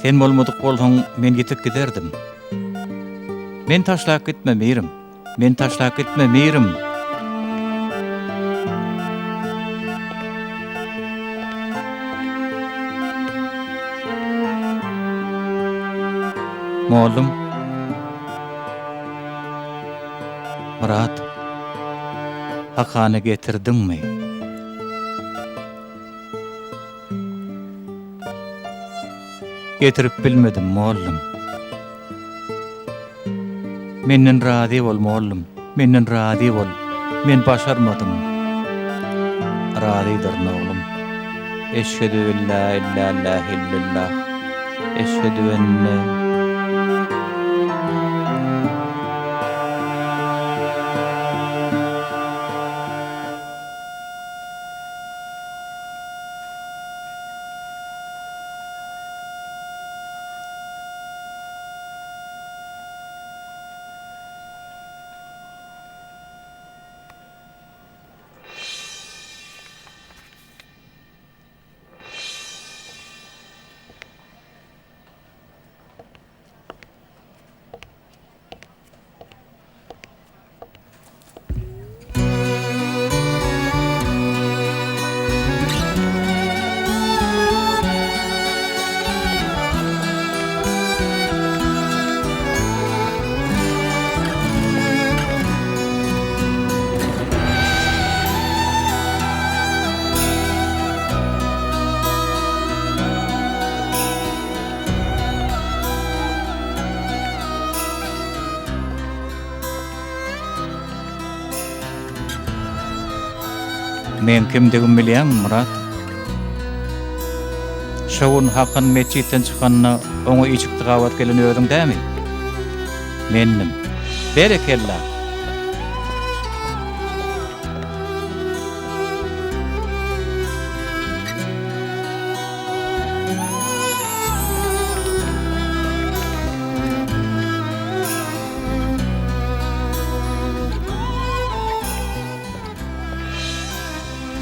Sen bolmadyk bolsaň, men ýitip giderdim. Meni taşlap gitme, Mirim. Meni taşlap gitme, Mirim. Mollum. Myrat. Hakany getirdiňmi? Getirip bilmedim, mollum. Menden razy bol, mollum. Menden razy bol. Men başarmadym. Razydyryn, oglum. Eşhedü en la illallah illallah. Eşhedü enne. Meň kimdigimi bilýäňmi, Myrat? Şo gün Hakan metjitden çykanda oňa işikde gabat gelen özüň dämi? Mendim. Berekella!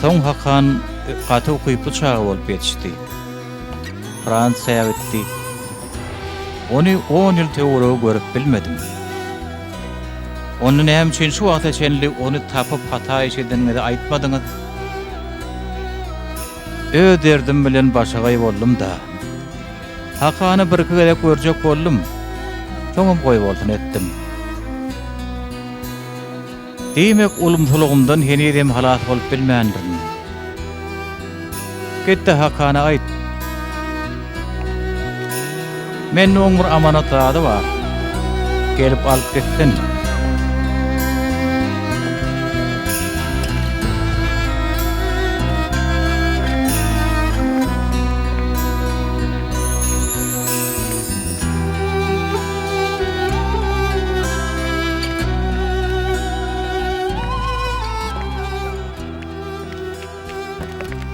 Soň Hakan gaty ukyply çaga bolup ýetişdi. Fransiýa gitdi. Ony on ýyl töweregi görüp bilmedim. Onda näme üçin şu wagta çenli ony tapyp hata iş edeniňizi aýtmadyňyz? Öz derdim bilen başagaý boldum-da. Hakany birki gezek görjek boldum. Soňam goýbolsun etdim. Diýmek, ulumsylygymdan henizem halas bolup bilmändirin. Git-de Hakana aýt. Mende oň bir amanat zady bar. Gelip alyp gitsin.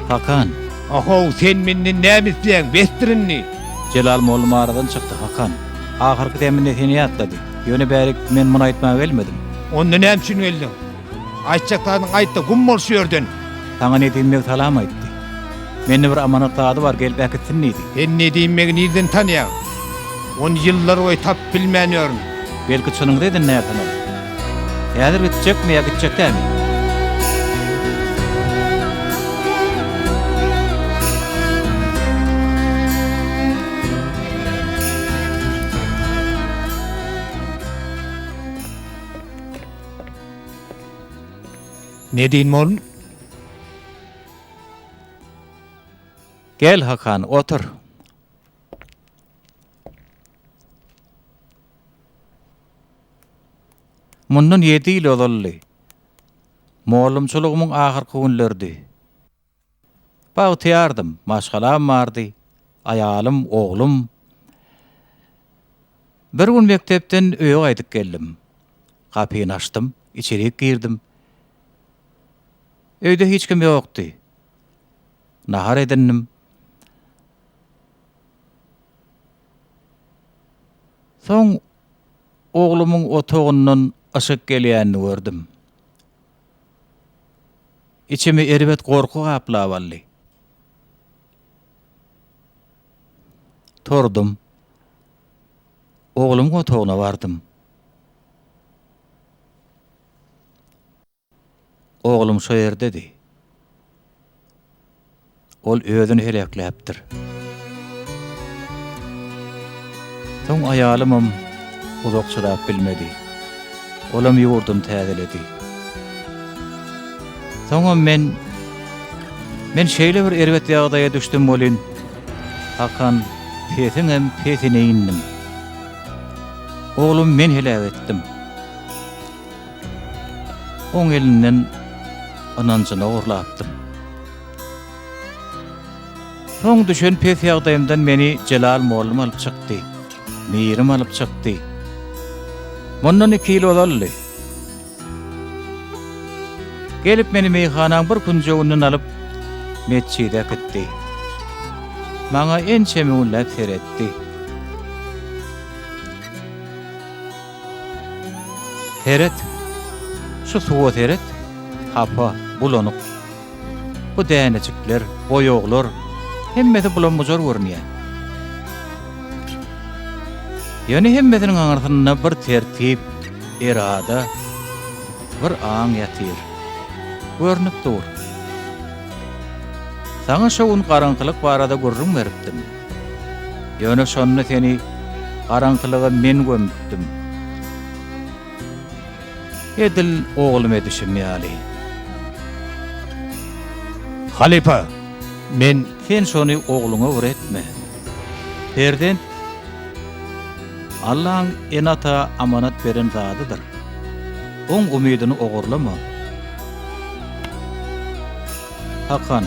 Hakan. Ahow, sen menden näme isleýäň, besdir indi! Jelal mollum aradan çykdy, Hakan. Ahyrky deminde seni ýatlady. Ýöne bärik men muny aýtmaga gelmedim. Onda näme üçin geldiň? Aýtjak zadyňy aýt-da, gum bol şu ýerden! Saňa Nedim beg salam aýtdy. Mende bir amanat zady bar, gelip äkitsin diýdi. Sen Nedim begi nirden tanýaň? Ony ýyllar boýy tapyp bilmän ýörün. Belki çynyňyzy eden närsem ol. Häzir gitjekmi ýa gitjek dälmi? Nedim mollum? Gel Hakan, otur. Mundan ýedi ýyl ozaldy. Mollumçylygymyň ahyrky günleridi. Bagtyýardym, maşgalam bardy, aýalym, oglum. Bir gün mekdepden öýe gaýdyp geldim. Gapyny açdym, içerik girdim. Öýde hiç kim ýokdy. Nahar edindim. Soň oglumyň otagyndan yşyk gelýänini gördüm. Içimi erbet gorky gaplap aldy. Turdum. Oglumyň otagyna bardym. Oglum şo ýerdedi. Ol özüni heläkläpdir. Soň aýalymam uzak çydap bilmedi. Olam ýurduny täzeledi. Soňam men Men şeýle bir erbet ýagdaýa düşdüm welin, Hakan pesiňem pesine indim. Oglumy men heläk etdim. Oň elinden ynanjyny ogurlapdym. Soň düşen pes ýagdaýymdan meni Jelal mollum alyp çykdy. Mirim alyp çykdy. Mundan iki ýyl ozaldy. Gelip meni meýhanaň bir künjeginden alyp, metjide äkitdi. Maňa ençeme günläp seretdi. Seret, şu suwa seret, hapa, bulanyk. Bu dänejikler, boýaglar, hemmesi bulam-bujar görünýär. Ýöne hemmesiniň aňyrsynda bir tertip, erada, bir aň ýatyr. Görnüp dur. Saňa şo gün garaňkylyk barada gürrüň beripdim. Ýöne şonda seni garaňkylyga men gömüpdim. Edil oglum edişim ýaly. Halypa, men. Sen şony ogluňa bir etme. Perzent Allaň ene-ata amanat beren zadydyr. Oň umydyny ogurlama. Hakan,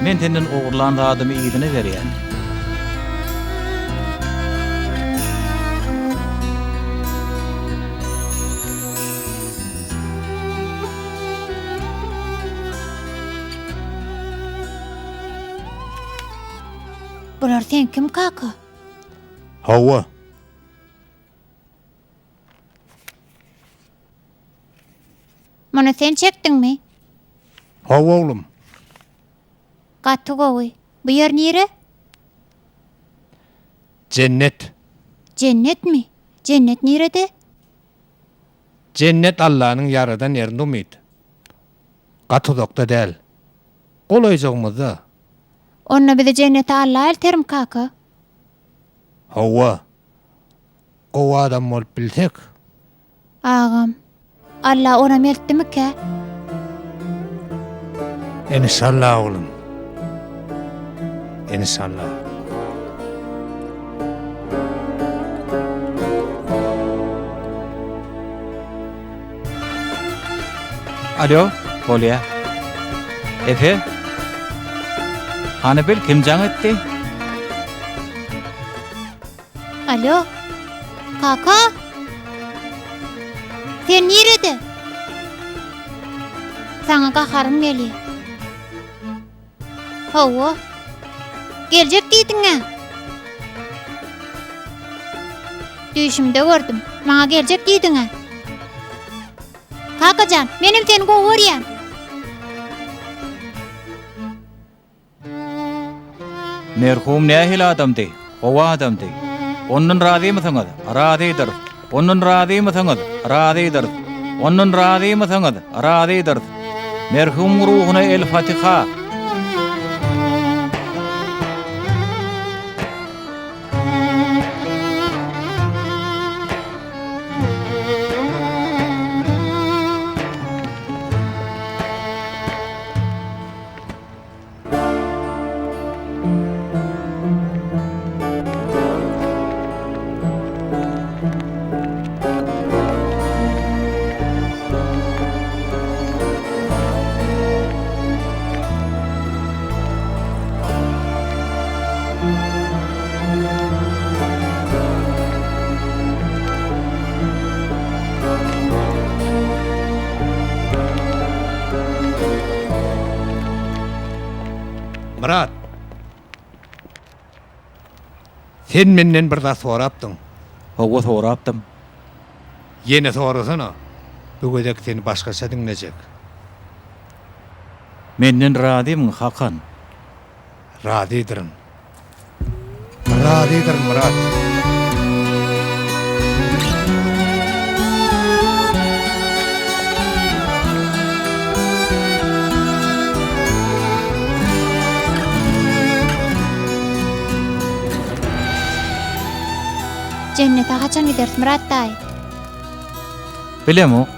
men senden ogurlan zadymy yzyna berýän. Bular seňkimi kaka? Hawa. Muny sen çekdiňmi? Hawa oglum. Gaty gowy. Bu ýer nire? Jennet. Jennetmi? Jennet nirede? Jennet Allanyň ýaradan ýerinde Umyt. Gaty uzakda däl. Golaýjagymyzda. Onda bizi jennete Alla eltermi kaka? Hawa. Gowy adam bolup bilsek. Agam, Alla onam eltdimikä? Enişalla oglum. Enişalla. Alo, bolýa. Efe? Hany bil kim jaň etdi? Alo. Kaka? Sen nirede? Saňa gaharym gelýär. Hawa. Geljek diýdiň-ä. Düýşümde gördüm. Maňa geljek diýdiň-ä. Kakajan, menem seni gowy görýän. Merhum nähili adamdy? Gowy adamdy. Ondan razymysyňyz? Razydyrys. Ondan razymysyňyz? Razydyrys. Ondan razymysyňyz? Razydyrys. Merhumyň ruhuna El Fatiha! Myrat! Sen menden bir zat sorapdyň. Hawa, sorapdym. Ýene sorasana. Bu gezek seni başgaça diňlejek. Menden razymyň, Hakan? Razydyryn. Razydyryn, Myrat. Jennete haçan gideris, Myrat daýy? Bilemok.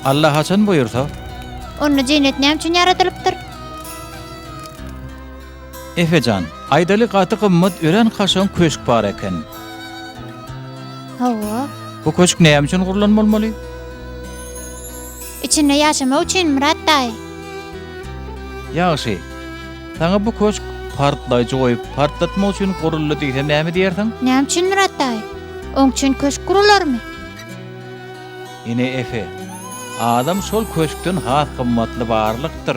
Alla haçan buýursa. Onda jennet näme üçin ýaradylypdyr? Efe jan, aýdaly gaty gymmat örän kaşaň köşk bar eken. Hawa. Bu köşk näme üçin gurlan bolmaly? Içinde ýaşamak üçin, Myrat daýy. Ýagşy. Saňa bu köşk partlaýjy goýup, partlatmak üçin guruldy diýsem näme diýersiň? Näme üçin, Myrat daýy? Oň üçin köşk gurularmy? Ine Efe, adam şol köşkden has gymmatly barlykdyr.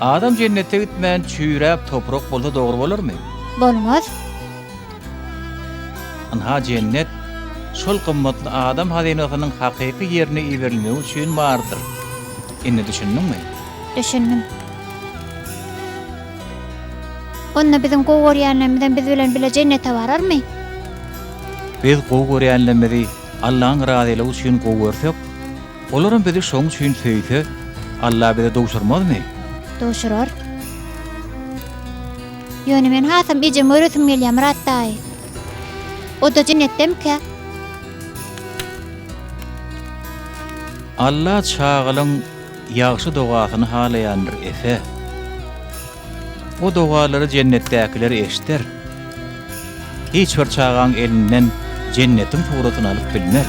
Adam jennete gitmän çüýräp toprak bolsa dogry bolarmy? Bolmaz. Ynha jennet şol gymmatly adam hazynasynyň hakyky ýerine iberilmegi üçin bardyr. Indi düşündiňmi? Düşündim. Onda biziň gowy görýänlerimizem biz bilen bile jennete bararmy? Biz gowy görýänlerimizi Allaň razylygy üçin gowy görsek, olaram bizi şoň üçin söýse, Alla bize duşurmazmy? Duşurar. Ýöne men hasam ejemi göresim gelýär, Myrat daýy. O-da jennetdemikä? Alla çagalaň ýagşy dogasyny halaýandyr, Efe. O dogalary jennetdäkiler eşder. Hiç bir çagaň elinden jennetiň suratyny alyp bilmez.